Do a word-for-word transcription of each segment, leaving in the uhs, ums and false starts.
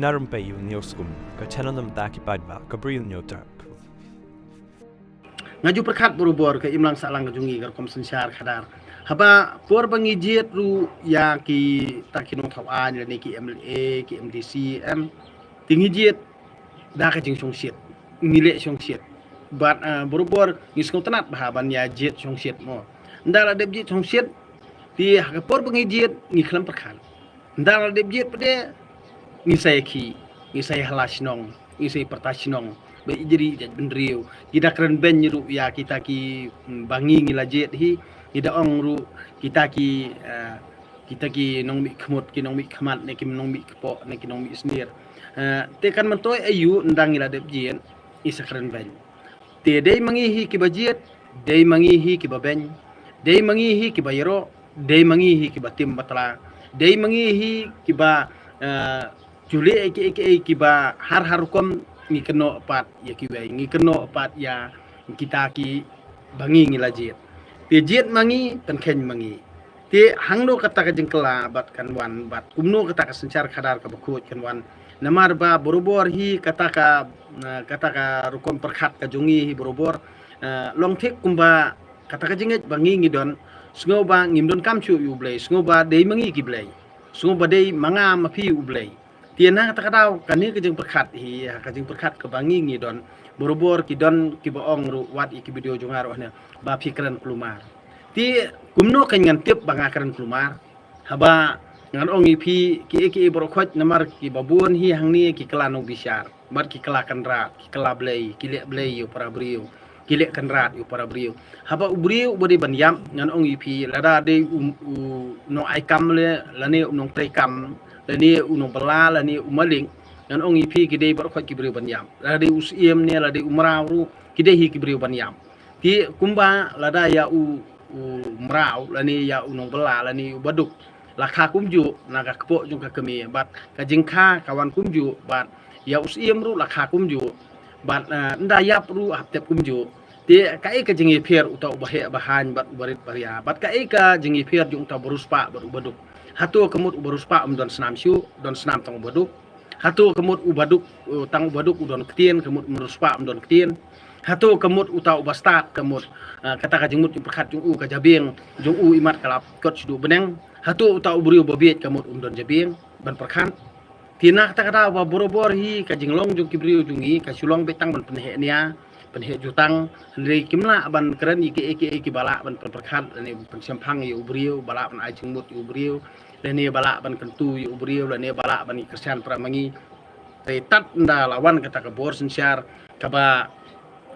Narum pei u niu skum ka channel nam ta ki paidbah ka briew niu terk. Nga ju pyrkhat barobor ka imlang sahlang ka jong ngi ka rukom synshar khadar. Haba por ba ngi jied ruh ïa kita ki nongthaw aiñ lane ki M L A, ki M D C em. Te ngi jied da ka jingshongshit, ngi leh shongshit. Bad, ah, barobor ngi sngewtynnat bha ban ïa jied shongshit mo. Ynda la dep jied shongshit, te ha ka por ba ngi jied ngi khlem pyrkhat. Ynda la dep jied pat de ngi sa ïa khih, ngi sa ïa hala shnong, ngi sa ïa pyrta shnong. Ba ijri jait bynriew, ngi da kren beiñ ruh ïa kita ki, mm, ba ngi ngi la jied hi, ngi da ong ruh kita ki, eh, kita ki nongmih khmut, ki nongmih khmat, ne ki nongmih kpoh, ne ki nongmih snier. Eh, te kan myntoi aïu ynda ngi la dep jied, ngi sa kren beiñ. Te dei ma ngi hi kiba jied, dei ma ngi hi kiba beiñ, dei ma ngi hi kiba ïaroh, dei ma ngi hi kiba tim batla, dei ma ngi hi kiba, eh, ju leh kiei kiei kiba har har rukom ngi kynnoh pat ïa kiwei, ngi kynnoh pat ïa kita ki ba ngi ngi la jied. Te jied ma ngi, pynkheiñ ma ngi. Te hangno kata ka jingkylla bad kan wan, bad kumno kata ka synshar khadar kaba khuid kan wan. Namar ba barobor hi kata ka, eh, kata ka rukom pyrkhat ka jong ngi hi barobor, eh, long thik kumba kata ka jingngeit ba ngi ngi don, sngewbha ngim donkam shuh ïa U Blei, sngewbha dei ma ngi ki blei, sngewbha dei ma nga ma phi U Blei. Te na kata ka daw kane ka jingpyrkhat hi, ka jingpyrkhat kaba ngi ngi don, barobor ki don kiba ong ruh wat ïa ki video jong nga ruh ne ba phi kren kulmar. Te kumno kan ngan tip ba nga kren kulmar? Haba ngan ong ïa phi kiei kiei baroh khoit namar kiba bun hi hangne ki kylla nongbishar, bad ki kylla kynrad, ki kylla blei, ki leh blei ïa u para briew, ki leh kynrad ïa u para briew. Haba u briew uba dei ban ïap, ngan ong ïa phi, lada dei u, u nongai kam le, lane u nongtrei kam, lane u nongbylla, lane u maling, ngan ong ïa phi ki dei baroh khoit ki briew ban ïap. Lada dei u syiem ne, lada dei u mraw ruh, ki dei hi ki briew ban ïap. Te kumba lada ïa u, u mraw, lane ïa u nongbylla, lane u baduk, la kha kumjuh na ka kpoh jong ka kmie, bad ka jingkha ka wan kumjuh, bad ïa u syiem ruh la kha kumjuh, bad, eh, ynda ïap ruh hap tep kumjuh. Te kaei ka jingïapher uta uba heh ba haiñ bad uba rit ba ria, bad kaei ka jingïapher jong uta uba riewspah bad u baduk? Hato ka mut u ba riewspah um don snam shuh, don snam tang u baduk? Hato ka mut u baduk, uh, tang u baduk u don ktien, ka mut u riewspah um don ktien? Hato ka mut uta uba stad, ka mut, uh, kata ka jingmut jingpyrkhat jong u, ka jabieng jong u imat ka la kot shaduh bneng? Hato uta u briew ba bieit ka mut um don jabieng ban pyrkhat? Te na kata ka daw ba barobor hi ka jinglong jong ki briew jong ngi ka shu long beit tang ban pynheh nia, pynheh jutang, hynrei kim lah ban kren ïa kiei kiei kiba lah ban pynpyrkhat, lane pynshemphang ïa u briew, ba lah ban ai jingmut ïa u briew, lane ba lah ban kyntu ïa u briew, lane ba lah ban ïa kyrshan para ma ngi. Te tad ynda la wan kata ka bor synshar kaba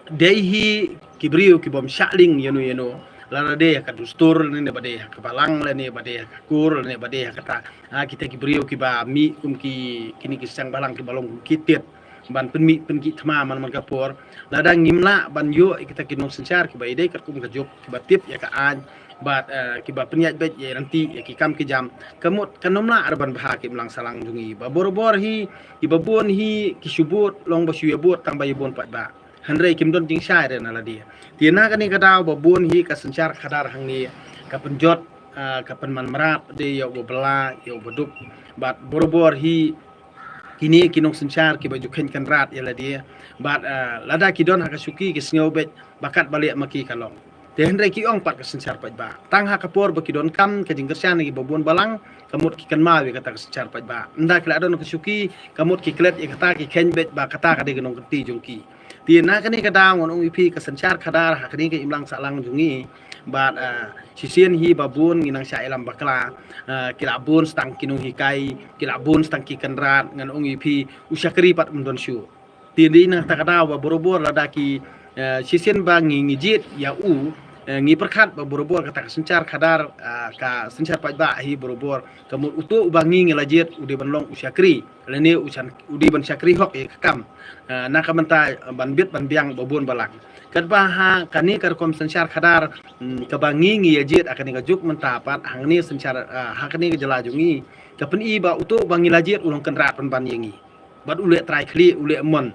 dei hi ki briew ki bym shah lieng ïano ïano, lada dei ha ka dustur, lane ba dei ha ka balang, lane ba dei ha ka kur, lane ba dei ha kata, ha kita ki briew kiba mih kum ki, kine ki seng balang kiba long kum ki tit ban pynmih pynkhih thma man man ka por. Lada ngim lah ban ïoh ïa kita ki nongsynshar kiba ïadei katkum ka juk, kiba tip ïa ka aiñ, bad, eh, kiba pynïaid beit ïa lynti ïa ki kam ki jam, ka mut kan ym lah ruh ban bha ka imlang sahlang jong ngi. Ba barobor hi kiba bun hi ki shu bud, long ba shu ïa bud tang ba ïa bun paidbah, hynrei kim don jingshai ruh na lade. Te na kane ka daw ba bun hi ka synshar khadar hangne ka pynjot, ah, ka pynman mrad de ïa u ba bylla, ïa u ba duk. Bad barobor hi kine ki nongsynshar kiba ju kheiñ kynrad ïa lade. Bad, ah, lada ki don ha ka shuki ki sngew beit ba katba leh ma ki ka long. Te hynrei ki ong pat ka synshar paidbah. Tang ha ka por ba ki donkam ka jingkyrshan na kiba bun balang, ka mut ki kynmaw ïa kata ka synshar paidbah. Ynda ki la don ka shuki, ka mut ki klet ïa kata, ki kheiñ beit ba kata ka dei ka nongkynti jong ki. Te na kane ka daw ngan ong ïa phi ka synshar khadar ha kane ka imlang sahlang jong ngi. Bad, ah, shisien hi ba bun ngi nang shah ïalam bakla, ah, ki la bun stang ki nonghikai, ki la bun stang ki kynrad, ngan ong ïa phi u shakri pat um don shuh. Te dei na kata ka daw ba barobor lada ki, eh, shisien ba ngi ngi jied ïa u, eh, ngi pyrkhat ba barobor kata ka synshar khadar, ah, ka synshar paidbah hi barobor ka mut uto uba ngi ngi la jied u dei ban long u shakri, lane u shan, u dei ban shakri hok ïa ka kam. Ah, na ka mynta ban bit ban biang ba bun balang. Katba ha kane ka rukom synshar khadar, mm, kaba ngi ngi ïa jied ha kane ka juk mynta pat hangne synshar, ah, ha kane ka jylla jong ngi, ka pyni ba uto uba ngi la jied u long kynrad pynban ïa ngi. Bad u leh trai khlieh, u leh mon.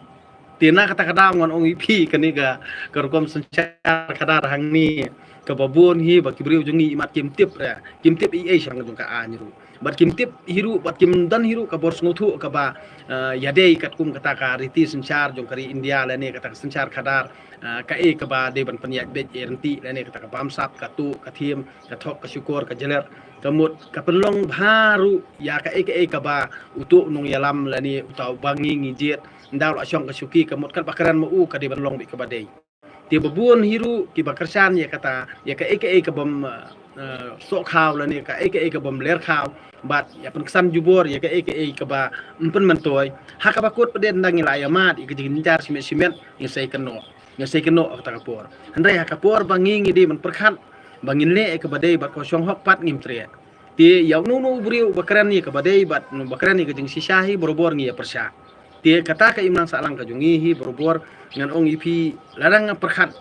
Te na kata ka daw ngan ong ïa phi kane ka, ka rukom synshar khadar hangne kaba bun hi ba ki briew jong ngi imat kim tip ruh, kim tip ei ei shaphang jong ka aiñ ruh. Bad kim tip hi ruh, bad kim don hi ruh ka bor sngewthuh kaba, eh, ïadei katkum kata ka riti synshar jong ka ri India lane kata ka synshar khadar, eh, kaei kaba dei ban pynïaid beit ïa ryntih lane kata ka bamsap, ka tuh, ka thiem, ka thok, ka shukor, ka jler. Ka mut ka pynlong bha ruh ïa kaei kaei kaba uto u nongïalam lane uta uba ngi ngi jied, ynda u la shong ka shuki, ka mut katba kren ma u ka dei ban long beit kaba dei. Te ba bun hi ruh kiba kyrshan ïa kata, ïa kaei kaei kabym, eh, soh khaw lane kaei kaei kabym ler khaw, bad ïa pynksan jubor ïa kaei kaei kaba ym pynmyntoi. Ha kaba kut pat de ynda ngi la ïa mad ïa ka jingjynjar shimet shimet, ngi sei kynnoh, ngi sei kynnoh ha kata ka por. Hynrei ha ka por ba ngi ngi dei ban pyrkhat ba ngin leh ïa kaba dei bad ka shong hok pat ngim treh. Te ïa uno uno u briew uba kren ïa kaba dei bad uno uba kren ïa ka jingshisha hi barabor ngi ïa pyrshah. Te kata ka imlang sahlang ka jong ngi hi barabor ngan ong ïa phi, lada nga pyrkhat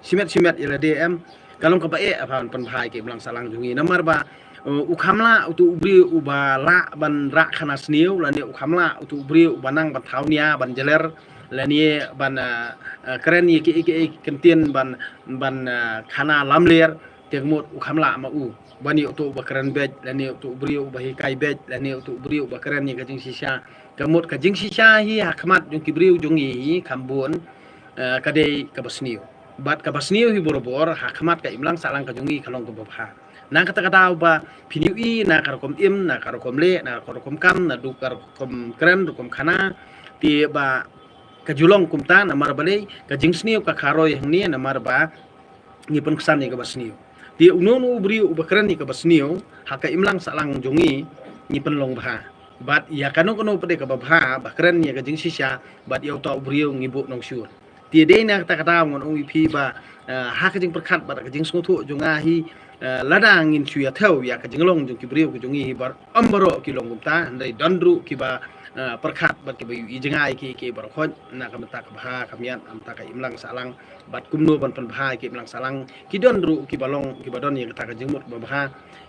shimet shimet ïa lade em, ka long kaba eh ban pynbha ïa ka imlang sahlang jong ngi, namar ba, uh, u kham lah uto u briew uba lah ban rah khana sniew lane u kham lah uto u briew uba nang ban thaw nia ban jler lane ban, uh, uh, kren ïa kiei kiei kyntien ban, ban, uh, khana lamler. Te ka mut u kham lah ma u ban ïa uto uba kren beit lane uto u briew uba hikai beit lane uto u briew uba kren ïa ka jingshisha. Ka mut ka jingshisha hi ha khmat jong ki briew jong ngi hi kham bun, eh, ka dei kaba sniew. Bad kaba sniew hi barabor ha khmat ka imlang sahlang ka jong ngi ka long kaba bha. Na kata ka daw ba phin ïohi na ka rukom im, na ka rukom leh, na ka rukom kam, naduh ka rukom kren, rukom khana, te ba ka ju long kumta, namar balei ka jingsniew ka kharoi hangne, namar ba ngi pynksan ïa kaba sniew. Te uno uno u briew uba kren ïa kaba sniew ha ka imlang sahlang jong ngi, ngi pynlong bha. Bad ïa kano kano pat de kaba bha ba kren ïa ka jingshisha bad ïa uta u briew ngi buh nongshun. Te dei na kata ka daw ngan ong ïa phi ba, eh, ha ka jingpyrkhat bad ka jingsngewthuh jong nga hi, eh, lada ngin shu ïa thew ïa ka jinglong jong ki briew ki jong ngi hi ba ym baroh ki long kumta, hynrei don ruh kiba, eh, pyrkhat bad kiba ïohi jngai ki, ki baroh khoit na ka bynta ka bha ka miat, na ka bynta ka imlang sahlang bad kumno ban pynbha ïa ka imlang sahlang. Ki don ruh kiba long kiba don ïa kata ka jingmut ba bha,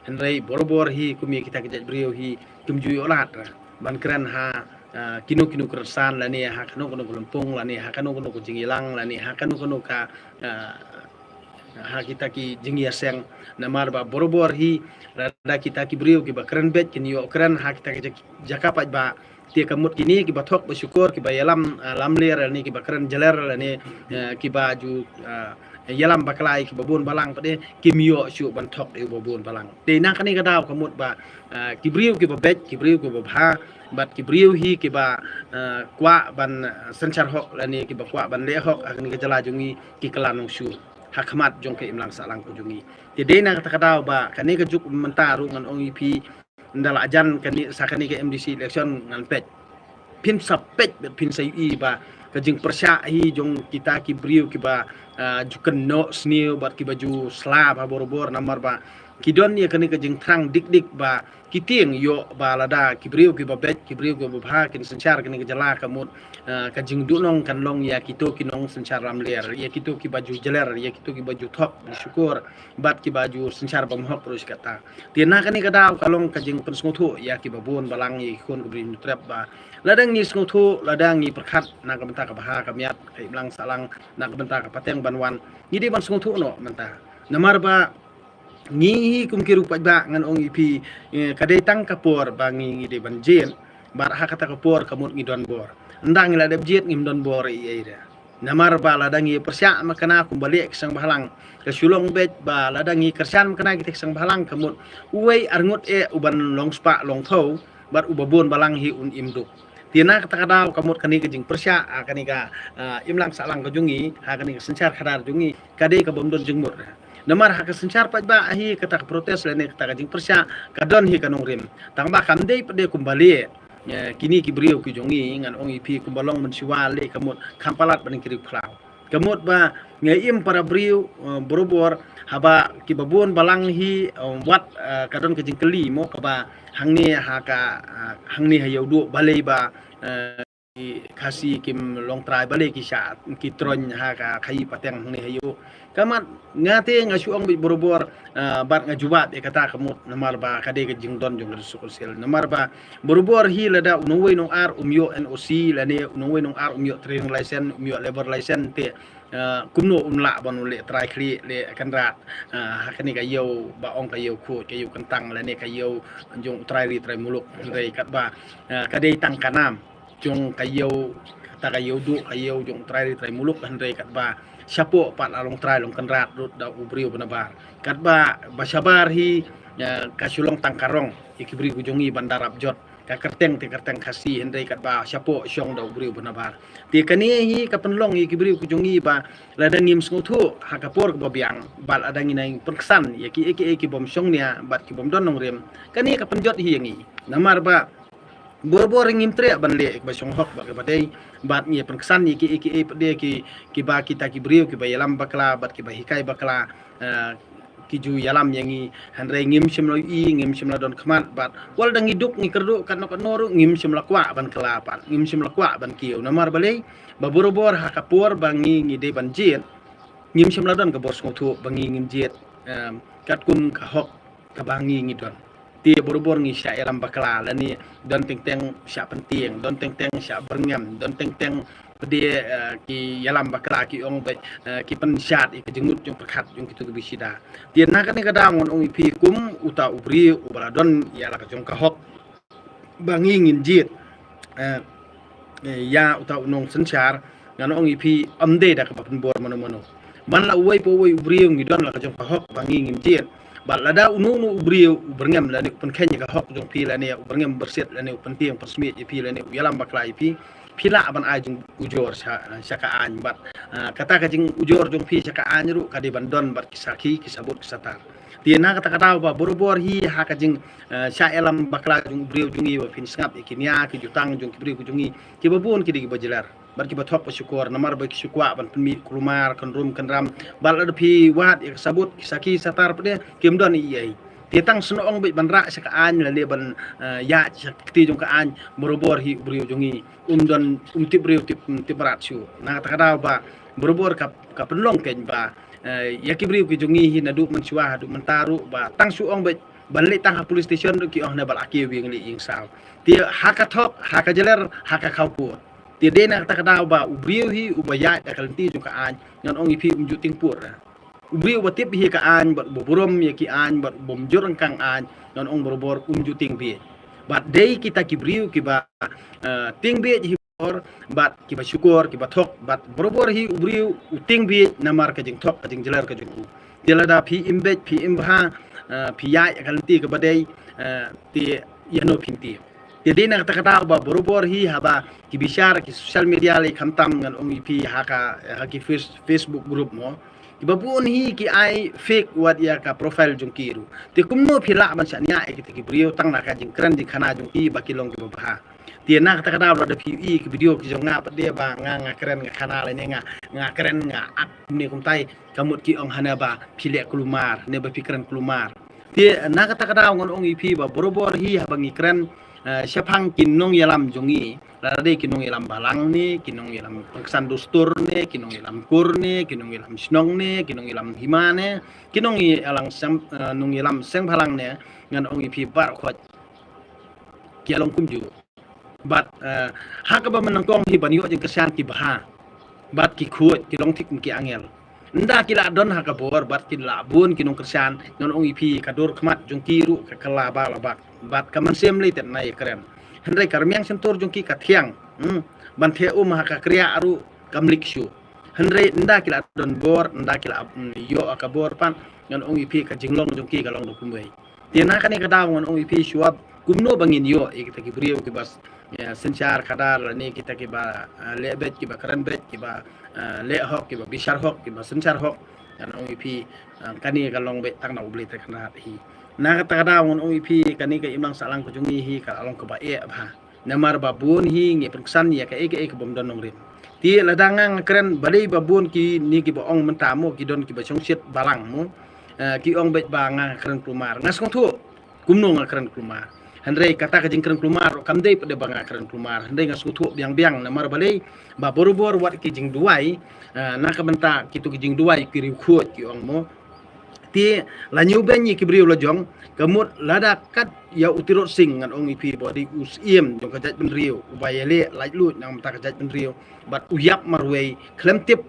hynrei barabor hi kum ïa kita ki jait briew hi kim ju ïoh lad ra ban kren ha, ah, kino kino ka rynsan lane ha kano kano ka lympung lane ha kano kano ka jingïalang lane ha kano kano ka, ah, ha kita ki jingïaseng. Namar ba barabor hi lada kita ki briew kiba kren beit kin ïoh kren ha kita ki ja-, jaka paidbah, te ka mut kine kiba thok ba shukor kiba ïalam, ah, lamler lane kiba kren jler lane, eh, kiba ju, ah, ïalam bakla ïa kiba bun balang pat de kim ïoh shuh ban thok ïa uba bun balang. Te na kane ka daw ka mut ba, ah, ki briew kiba beit, ki briew kiba bha bad ki briew hi kiba, ah, kwah ban, ah, synshar hok lane kiba kwah ban leh hok ha kane ka jylla jong ngi ki kylla nongshun ha khmat jong ka imlang sahlang ka jong ngi. Te dei na kata ka daw ba kane ka juk mynta ruh ngan ong ïa phi, ynda la jan kane sa kane ka M D C election ngan peit. Phin sa peit bad phin sa ïohi ba ka jingpyrshah hi jong kita ki briew kiba, ah, ju kynnoh sniew bad kiba ju sla ba barabor, namar ba ki don ïa kane ka jingthrang dik dik ba ki tieng ïoh ba lada ki briew kiba beit, ki briew kiba bha kin synshar kane ka jylla ka mut, ah, ka jingduhnong kan long ïa kito ki nongsynshar lamler, ïa kito kiba ju jler, ïa kito kiba ju thok, ju shukor bad kiba ju synshar bymhok ruh shi katta. Te na kane ka daw ka long ka jingpynsngewthuh ïa kiba bun balang, ïa ki khun ka Bri Hynñiewtrep ba lada ngi sngewthuh, lada ngi pyrkhat na ka bynta ka bha ka miat, ka imlang sahlang, na ka bynta ka pateng ban wan, ngi dei ban sngewthuh noh mynta. Namar ba ngi hi kum ki riew paidbah ngan ong ïa phi, eh, ka dei tang ka por ba ngi, ngi dei ban jied bad ha kata ka por ka mut ngi don bor. Ynda ngi la dep jied ngim don bor ei ei de. Namar ba lada ngi pyrshah makna kumba leh ki seng bhalang, ka shu long beit ba lada ngi kyrshan makna kita ki seng bhalang ka mut uwei arngut eh uban long spah long thew bad uba bun balang hi un im duk. Te na kata ka daw ka mut kane ka jingpyrshah, ah, kane ka, ah, imlang sahlang ka jong ngi ha kane ka synshar khadar jong ngi ka dei kaba ym don jingmut. Namar ha ka synshar paidbah hi kata ka protest lane kata ka jingpyrshah ka don hi ka nongrim. Tang ba kam dei pat de kumba leh, eh, kine ki briew ki jong ngi, ngan ong ïa phi, kumba long mynshuwa leh ka mut kham palat ban ki riew khlaw. Ka mut ba nga im para briew, eh, barabor, haba kiba bun balang hi, eh, wat, eh, ka don ka jingkylli mo kaba hangne ha ka, eh, hangne ha Ïewduh balei ba, eh, ki Khasi kim long trai, balei ki shah, ki troiñ ha ka khaïi pateng hangne ha Ïewduh. Ka mut nga te nga shu ong beit barabor, ah, bad nga jubab ïa kata ka mut namar ba ka dei ka jingdon jong ka District Council. Namar ba barabor hi lada u nongwei nongar um ïoh N O C lane u nongwei nongar um ïoh trading license, um ïoh labour license te Uh, kumno un lah ban u leh trai khlieh leh kynrad, uh, ha kane ka ïew ba ong ka ïew khuid, ka ïew kyntang lane ka ïew jong u trai ri trai muluk. Hynrei katba, uh, ka dei tang ka nam jong ka ïew, kata ka ïew duh, ka ïew jong u trai ri trai muluk, hynrei katba shapoh pat la long trai long kynrad ruh da u briew ba nabar. Katba ba shabar hi, uh, ka shu long tang ka rong ïa ki briew ki jong ngi ban da rap jot. Ka kyrteng te kyrteng Khasi, hynrei katba shapoh shong da u briew ba nabar. Te kane hi ka pynlong ïa ki briew ki jong ngi ba lada ngim sngewthuh ha ka por kaba biang, bad lada ngi nang pynksan ïa ki, ïa ki, ïa ki bym shong nia bad ki bym don nongrim, kane ka pynjot hi ïa ngi. Namar ba bor bor ngim treh ban leh ïa kaba shong hok bad kaba dei, bad ngi pynksan ïa ki, ïa ki, ïa ki, kiba kita ki briew kiba ïalam bakla bad kiba hikai bakla, eh, ki ju ïalam ïa ngi, hynrei ngim shym la ïohi, ngim shym la don khmat bad wat la dang ngi duk ngi kyrduh katno katno ruh ngim shym la kwah ban kylla pat, ngim shym la kwah ban kiew. Namar balei? Ba bor bor ha ka por ba ngi ngi dei ban jied, ngim shym la don ka bor sngewthuh ba ngi ngim jied, em, katkum ka hok kaba ngi ngi don. Te bor bor ngi shah ïalam bakla lane don teng teng shah pyntieng, don teng teng shah byrngem, don teng teng pdei, eh, ki ïalam bakla ki ong bad, eh, ki pynshad ïa ka jingmut jong pyrkhat jong kito ki bishida. Te na kane ka daw ngan ong ïa phi kum uta u briew uba la don ïa la ka jong ka hok ba ngi ngin jied, eh, eh, ïa uta u nongsynshar, ngan ong ïa phi ym dei da kaba pynbor mano mano. Man la uwei pa uwei u briew ngi don la ka jong ka hok ba ngi ngin jied. Bad lada uno uno u briew u byrngem lane u pynkheiñ ïa ka hok jong phi lane u byrngem byrsit lane u pyntieng pynsmiej ïa phi lane u ïalam bakla ïa phi, phi lah ban ai jingujor sha, sha ka aiñ bad, ah, kata ka jingujor jong phi sha ka aiñ ruh ka dei ban don bad ki sakhi, ki sabut, ki satar. Te na kata ka daw ba bor bor hi ha ka jing, ah, shah ïalam bakla jong u briew jong ngi ba phin sngap ïa ki nia ki jutang jong ki briew ki jong ngi kiba bun ki dei kiba jler bad kiba thok ba shukor, namar ba ki shu kwah ban pynmih kulmar kynrum kynram. Bad lada phi wad ïa ka sabut, ki sakhi, satar pat de kim don ei ei. Te tang shu ong beit ban rah sha ka aiñ lane ban, eh, ïaid sha ka kti jong ka aiñ, bor bor hi u briew jong ngi um don, um tip briew tip, tip mrad shuh. Na kata ka daw ba bor bor ka, ka pynlong keiñ ba, eh, ïa ki briew ki jong ngi hi naduh mynshuwa haduh mynta ruh ba tang shu ong beit ban leit tang ha police station ruh ki ong ne ba la kiew ïing leit ïing saw. Te ha ka thok, ha ka jler, ha ka khawpud. Te dei na kata ka daw ba u briew hi uba ïaid da ka lynti jong ka aiñ, ngan ong ïa phi um ju tieng pud. U briew uba tip hi ka aiñ bad uba burom ïa ki aiñ bad uba ym jur ryngkang aiñ, ngan ong bor bor um ju tieng bieit. Bad dei kita ki briew kiba, eh, tieng bieit hi bor bad kiba shukor, kiba thok, bad bor bor hi u briew u tieng bieit namar ka jingthok, ka jingjler ka jong u. Te lada phi im beit, phi im bha, eh, phi ïaid ha ka lynti kaba dei, eh, te ïano phin tieng. Te dei na kata ka daw ba bor bor hi haba ki bishar ki social media lei khamtam ngan ong ïa phi ha ka, ha ki face-, Facebook group mo. Kiba bun hi ki ai fake wat ïa ka profile jong ki ruh. Te kumno phi lah ban shah nia ïa kita ki briew tang na ka jingkren jingkhana jong ki ba ki long kiba bha. Te na kata ka daw lada phi ïohi ki video ki jong nga pat de ba nga, nga kren nga khana lane nga, nga kren nga ap kumne kumtai, ka mut ki ong hana ba phi leh kulmar ne ba phi kren kulmar. Te na kata ka daw ngan ong ïa phi ba bor bor hi haba ngi kren, eh, shaphang ki nongïalam jong ngi. Lada dei ki nongïalam balang ne, ki nongïalam pynsan dustur ne, ki nongïalam kur ne, ki nongïalam shnong ne, ki nongïalam hima ne, ki nongïalam seng, eh, nongïalam seng bhalang ne, ngan ong ïa phi baroh khoit ki ïa long kumjuh. Bad, eh, ha kaba mynnyngkong hi ban ïoh jingkyrshan ki bha. Bad ki khuid, ki long thik kum ki angel. Ynda ki la don ha ka bor, bad ki la bun ki nongkyrshan, ngan ong ïa phi ka dur khmat jong ki ruh ka kylla ba la bak. Bad ka mynsiem lei tet na ïa kren. Hynrei ka rmiang shyntur jong ki ka thiang. Hmm. Ban theh um ha ka kriah ruh kam lik shuh. Hynrei ynda ki la don bor, ynda ki la, mm, ïoh ka bor pat, ngan ong ïa phi ka jinglong jong ki ka long da kumwei. Te na kane ka daw ngan ong ïa phi shuwa kumno ba ngin ïoh ïa kita ki briew kiba s-, ïa, synshar khadar lane kita kiba, ah, leh beit, kiba kren beit, kiba, ah, leh hok, kiba bishar hok, kiba synshar hok. Ngan ong ïa phi, ah, kane ka long beit tang na U Blei te ka nat hi. Na kata ka daw ngan ong ïa phi kane ka imlang sahlang ka jong ngi hi ka long kaba eh bha. Namar ba bun hi ngi pynskhem ïa kaei kaei ka bym don nongrim. Te lada nga nga kren balei ba bun kine kiba ong mynta mo ki don kiba shongshit balang mo. Eh, ki ong beit ba nga kren kulmar. Nga sngewthuh kumno nga kren kulmar. Hynrei kata ka jingkren kulmar kam dei pat de ba nga kren kulmar. Hynrei nga sngewthuh biang biang namar balei ba bor bor wat ki jingduwai, eh, na ka bynta kito ki jingduwai ki riewkhuid ki ong mo. Te la ñiewbeiñ ïa ki briew la jong, ka mut lada kat ïa u Tirot Sing ngan ong ïa phi ba dei u Syiem jong ka jaitbynriew, uba ïaleh laitluid na ka bynta ka jaitbynriew, bad u ïap marwei khlem tip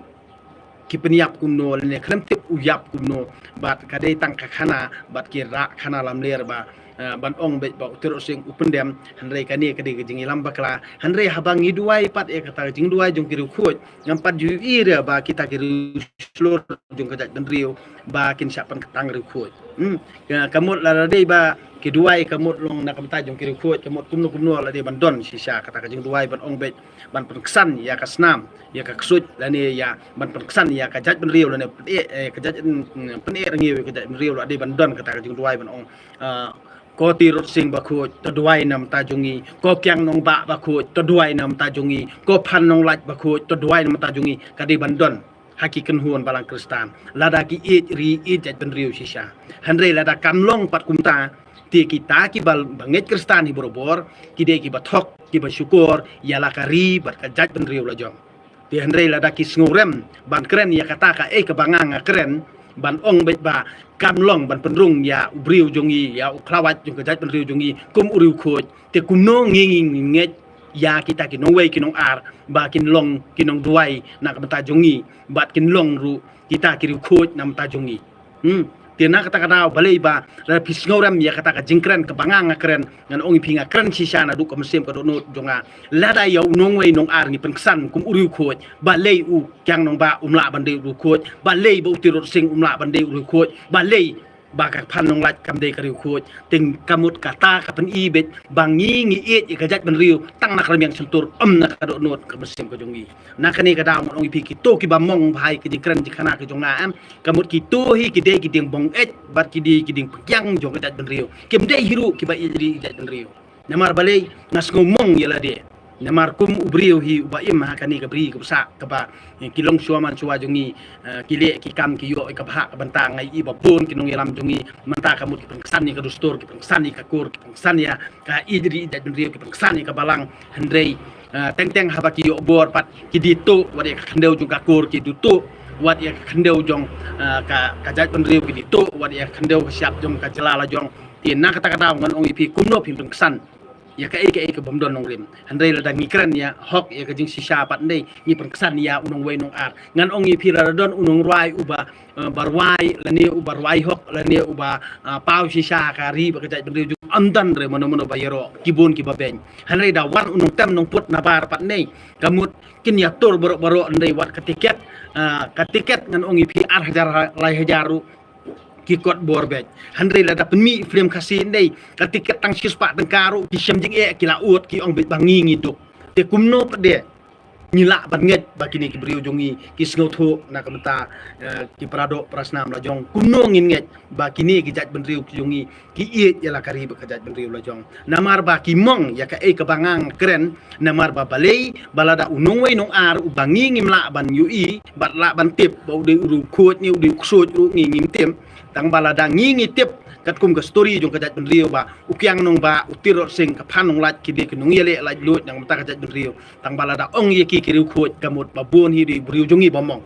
ki pynïap kumno lane khlem tip u ïap kumno, bad ka dei tang ka khana bad ki rah khana lamler ba, eh, ban ong beit ba u Tirot Sing u pyndem, hynrei kane ka dei ka jingïalam bakla. Hynrei haba ngi duwai pat ïa kata ka jingduwai jong ki riewkhuid, ngam pat ju ïohi re ba kita ki riewshlur jong ka jaitbynriew ba kin shah pynkut tang riewkhuid. Hmm. Ka, ka mut lada dei ba ki duwai ka mut long na ka bynta jong ki riewkhuid, ka mut kumno kumno la dei ban don shisha kata ka jingduwai ban ong beit ban pynksan ïa ka snam, ïa ka ksuid lane ïa ban pynksan ïa ka jaitbynriew lane pyneh, eh, ka jait, mm, pyneh rngiew ïa ka jaitbynriew, la dei ban don kata ka jingduwai ban ong, ah, ko Tirot Sing bakhuid, to duwai na ka bynta jong ngi, ko Kiang Nangbah bakhuid, to duwai na ka bynta jong ngi, ko Phan Nonglait bakhuid, to duwai na ka bynta jong ngi, ka dei ban don ha ki kynhun balang Khristan lada ki ïeit ri ïeit jaitbynriew shisha. Hynrei lada kam long pat kumta, te kita ki ba, ba ngeit Khristan hi barabor ki dei ki ba thok, ki ba shukor ïa la ka ri bad ka jaitbynriew la jong. Te hynrei lada ki sngewrem ban kren ïa kata kaei kaba nga nga kren, ban ong beit ba kam long ban pynrung ïa u briew jong ngi, ïa u khlawait jong ka jaitbynriew jong ngi kum u riewkhuid, te kumno ngi ngi ngeit ïa kita ki nongwei ki nongar ba kin long ki nongduwai na ka bynta jong ngi bad kin long ruh kita ki riewkhuid na ka bynta jong ngi? Hmm. Te na kata ka daw balei ba lada phi sngewrem ïa kata ka jingkren kaba nga nga kren, ngan ong ïa phi nga kren shisha naduh ka mynsiem ka dohnud jong nga. Lada ïa u nongwei nongar ngi pynksan kum u riewkhuid, balei u Kiang Nangbah um lah ban dei u riewkhuid, balei ba u Tirot Sing um lah ban dei u riewkhuid, balei ba ka Phan Nonglait kam dei ka riewkhuid? Te ka mut kata ka pyni beit ba ngi ngi ïeit ïa ka jaitbynriew tang na ka rmiang shyntur, ym na ka dohnud ka mynsiem ka jong ngi. Na kane ka daw ngan ong ïa phi, kito ki ba mong bha ïa ka jingkren jingkhana ka jong nga, em, ka mut kito hi ki dei ki dieng bong eit bad ki dei ki dieng pynkiang jong ka jaitbynriew. Kim dei hi ruh ki ba ïeit ri ïeit jaitbynriew. Namar balei? Nga sngew mong ïa lade. Namar kum u briew hi uba im ha kane ka bri ka bsah kaba, eh, ki longshuwa manshuwa jong ngi, eh, ki leh ki kam ki ïoh ïa ka bhah ka bynta. Nga ïohi ba bun ki nongïalam jong ngi mynta ka mut ki pynksan ïa ka dustur, ki pynksan ïa ka kur, ki pynksan ïa ka ïeit ri ïeit jaitbynriew, ki pynksan ïa ka balang. Hynrei, eh, teng teng haba ki ïoh bor pat ki die tuh wat ïa ka khyndew jong ka kur, ki die tuh wat ïa ka khyndew jong, eh, ka, ka jaitbynriew, ki die tuh wat ïa ka khyndew ka shyiap jong ka jylla la jong. Te na kata ka daw ngan ong ïa phi, kumno phin pynksan ïa kaei kaei ka bym don nongrim? Hynrei lada ngi kren ïa hok ïa ka jingshisha pat, hynrei ngi pynksan ïa u nongwei nongar. Ngan ong ïa phi, lada don u nongrwai uba, eh, ba rwai lane uba rwai hok lane uba, ah, paw shisha ha ka ri bad ka jaitbynriew jong, ym don re mano mano ba ïaroh, ki bun ki ba beiñ. Hynrei da wan u nongtem nongput nabar pat, hynrei ka mut kin ïatur baroh baroh, hynrei wat ka tiket, ah, ka tiket ngan ong ïa phi ar hajar lai hajar ruh ki kot bor beit. Hynrei lada pynmih film Khasi, hynrei ka tiket tang shispah tyngka ruh ki shem jingeh, ki la ud, ki ong beit ba ngi ngi duk. Te kumno pat de ngi lah ban ngeit ba kine ki briew jong ngi ki sngewthuh na ka bynta, eh, ki para doh para snam la jong? Kumno ngin ngeit ba kine ki jaitbynriew ki jong ngi ki ïeit ïa la ka ri bad ka jaitbynriew la jong? Namar ba ki mong ïa kaei kaba nga nga kren. Namar ba balei? Ba lada u nongwei nongar uba ngi ngim lah ban ïohi bad lah ban tip ba u dei u riewkhuid ne u dei u ksuid ruh ngi ngim tip. Tang ba lada ngi ngi tip katkum ka story jong ka jaitbynriew ba u Kiang Nangbah, u Tirot Sing, ka Phan Nonglait ki dei ki nongïaleh laitluid na ka bynta ka jaitbynriew. Tang ba lada ong ïa ki ki riewkhuid, ka mut ba bun hi dei u briew jong ngi ba mong.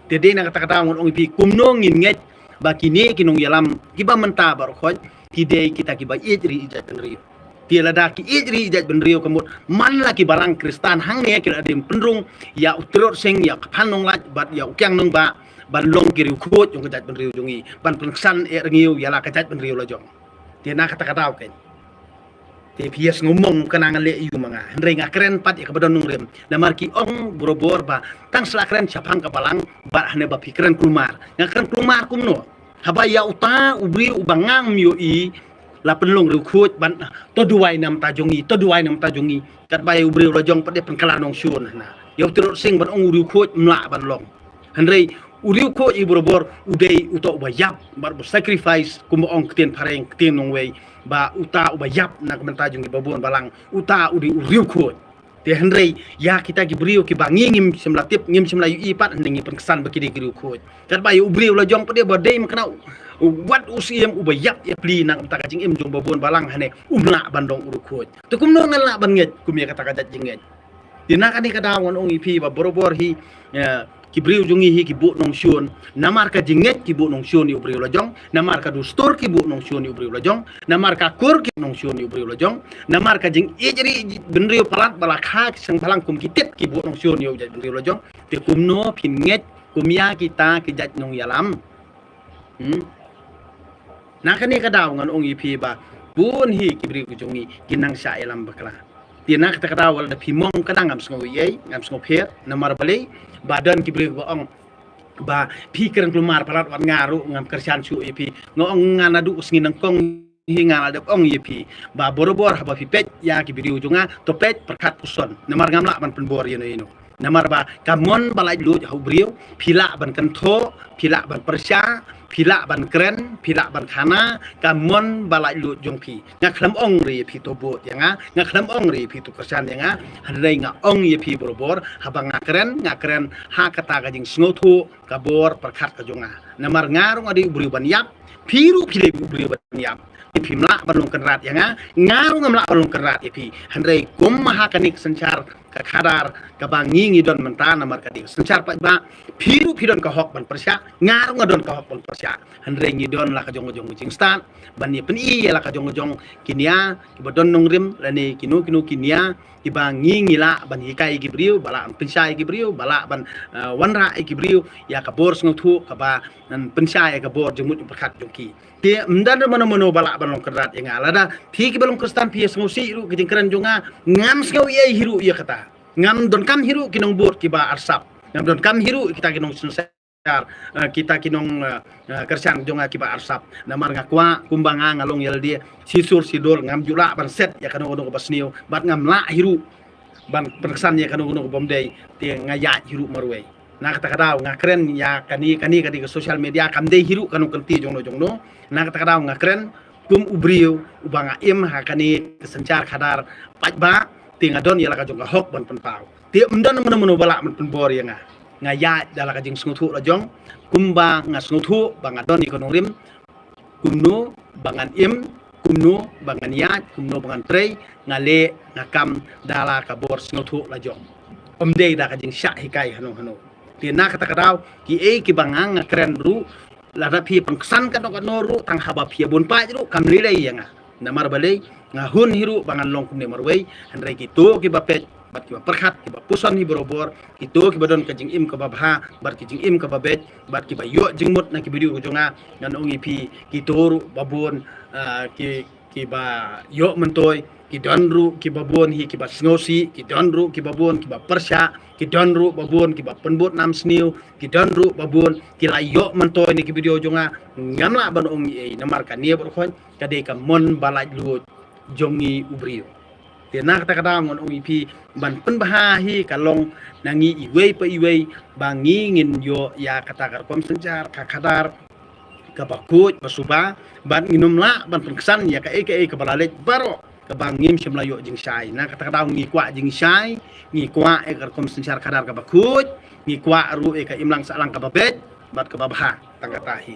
Te dei na kata ka daw ngan ong ïa phi, kumno ngin ngeit ba kine ki nongïalam kiba mynta baroh khoit ki dei kita kiba ïeit ri ïeit jaitbynriew? Te lada ki ïeit ri ïeit jaitbynriew, ka mut man la ki balang Khristan hangne ki la dei pynrung ïa u Tirot Sing, ïa ka Phan Nonglait bad ïa u Kiang Nangbah ban long ki riewkhuid jong ka jaitbynriew jong ngi, ban pynksan eh rngiew ïa la ka jaitbynriew la jong. Te na kata ka daw keiñ, te phi ïa sngew mong kane ngan leh ïa u ma nga. Hynrei nga kren pat ïa kaba don nongrim. Namar ki ong barabor ba tang sla kren shaphang ka balang bad hangne ba phi kren kulmar. Nga kren kulmar kumno? Haba ïa uta u briew uba ngam ïohi la pynlong riewkhuid ban, to duwai na ka bynta jong ngi, to duwai na ka bynta jong ngi. Katba ïa u briew la jong pat de pynkylla nongshun hana. Ïa u Tirot Sing ban ong u riewkhuid, ym lah ban long. Hynrei u riewkhuid hi barabor u dei uta uba ïap bad uba sacrifice, kumba ong ktien phareng, ktien nongwei, ba uta uba ïap na ka bynta jong ngi babun balang, uta u dei u riewkhuid. Te hynrei ïa kita ki briew kiba ngi ngim shym la tip, ngim shym la ïohi pat, hynrei ngi pynksan ba ki dei ki riewkhuid. Katba ïa u briew la jong pat de ba dei ma kane u, wat u Syiem uba ïap ïa pli na ka bynta ka jingim jong babun balang, hangne um lah ban long u riewkhuid. Te kumno ngan lah ban ngeit kum ïa kata ka jait jingngeit? Te na kane ka daw ngan ong ïa phi ba barabor hi, eh, ki briew jong ngi hi ki buh nongshun. Namar ka jingngeit ki buh nongshun ïa u briew la jong. Namar ka dustur ki buh nongshun ïa u briew la jong. Namar ka kur ki nongshun ïa u briew la jong. Namar ka jingïeit ri bynriew palat ba la kha ki seng bhalang kum ki tit ki buh nongshun ïa u jait bynriew la jong. Te kumno phin ngeit Kum ïa kita ki jait nongïalam. Hmm. Na kane ka daw ngan ong ïa phi ba bun hi ki briew ki jong ngi ki nang shah ïalam bakla. Te na kata ka daw lada phi mong ka dang ngam sngew ei, ngam sngew pher, namar balei ba don ki briew ba ong ba phi kren kulmar palat, wat nga ruh ngam kyrshan shuh ïa phi. Nga ong nga naduh sngi nyngkong hi nga la dep ong ïa phi ba borabor haba phi peit ïa ki video jong nga, to peit pyrkhat puson. Namar ngam lah ban pynbor ïano ïano. Namar ba ka mon ba laitluid ha u briew, phi lah ban kynthoh, phi lah ban pyrshah, phi lah ban kren, phi lah ban khana, ka mon ba laitluid jong phi. Nga khlem ong re ïa phi to vote ïa nga, nga khlem ong re ïa phi to kyrshan ïa nga, hynrei nga ong ïa phi borabor, haba nga kren, nga kren ha kata ka jingsngewthuh, ka bor pyrkhat ka jong nga. Namar nga ruh nga dei u briew ban ïap, phi ruh phi dei u briew ban ïap. Phim lah ban long kynrad ïa nga, nga ruh ngam lah ban long kynrad ïa phi. Hynrei kum ha kane ka synshar ka khadar kaba ngi ngi don mynta, namar ka dei ka synshar paidbah, phi ruh phi don ka hok ban pyrshah, nga ruh nga don ka hok ban pyrshah. Hynrei ngi don la ka jong ka jong ka jingstad ban ïa pyni ïa la ka jong ka jong ki nia kiba don nongrim lane kino kino ki nia kiba ngi ngi lah ban hikai ïa ki briew, ba lah ban pynshai ïa ki briew, ba lah ban, eh, wanrah ïa ki briew ïa ka bor sngewthuh kaba, em, pynshai ïa ka bor jingmut jingpyrkhat jong ki. Te ym don mano mano ba lah ban long kynrad ïa nga. Lada phi kiba long Khristan phi ïa sngewsih ruh ka jingkren jong nga, ngam sngew ei ei hi ruh ïa kata. Ngam donkam hi ruh ki nongbud kiba arsap, ngam donkam hi ruh kita ki nongsynshar, eh, kita ki nong, eh, eh, kyrshan jong nga kiba arsap. Namar nga kwah kumba nga nga long ïalade, shisur shidor, ngam ju lah ban set ïa kano kano kaba sniew, bad ngam lah hi ruh ban pynksan ïa kano kano kaba ym dei. Te nga ïaid hi ruh marwei. Na kata ka daw nga kren ïa kane, kane ka dei ka social media, kam dei hi ruh kano ka lynti jongno jongno. Na kata ka daw nga kren kum u briew uba nga im ha kane ka synshar khadar paidbah, te nga don ïa la ka jong ka hok ban pynpaw. Te ym don mano mano ba lah ban pynbor ïa nga. Nga ïaid da la ka jingsngewthuh la jong, kumba nga sngewthuh ba nga don ïa ka nongrim, kumno ba ngan im, kumno ba ngan ïaid, kumno ba ngan trei, nga leh nga kam da la ka bor sngewthuh la jong. Ym dei da ka jingshah hikai hano hano. Te na kata ka daw kiei kiba nga nga kren ruh, lada phi pynksan kano kano ruh, tang haba phi ïa bun paid ruh kam lei lei ïa nga. Namar balei, nga hun hi ruh ba ngan long kumne marwei, hynrei kito kiba peit bad kiba pyrkhat, kiba puson hi borabor, kito kiba don ka jingim kaba bha bad ki jingim kaba beit bad kiba ïoh jingmut na ki video ka jong nga, ngan ong ïa phi, kito ruh ba bun, ah, ki, kiba ïoh myntoi, ki don ruh kiba bun hi kiba sngewsih, ki don ruh kiba bun kiba pyrshah, ki don ruh ba bun kiba pynbud nam sniew, ki don ruh ba bun ki la ïoh myntoi na ki video jong nga. Ngam lah ban ong ei ei, namar kane baroh khoit ka dei ka mon ba laitluid jong ngi u briew. Te na kata ka daw ngan ong ïa phi, ban pynbha hi ka long na ngi iwei pa iwei ba ngi ngin ïoh ïa kata ka rukom synshar ka khadar kaba khuid ba suba, bad ngin ym lah ban pynksan ïa kaei kaei kaba la leit baroh kaba ngim shym la ïoh jingshai. Na kata ka daw ngi kwah jingshai, ngi kwah ïa ka rukom synshar khadar kaba khuid, ngi kwah ruh ïa ka imlang sahlang kaba beit bad kaba bha. Tang kata hi.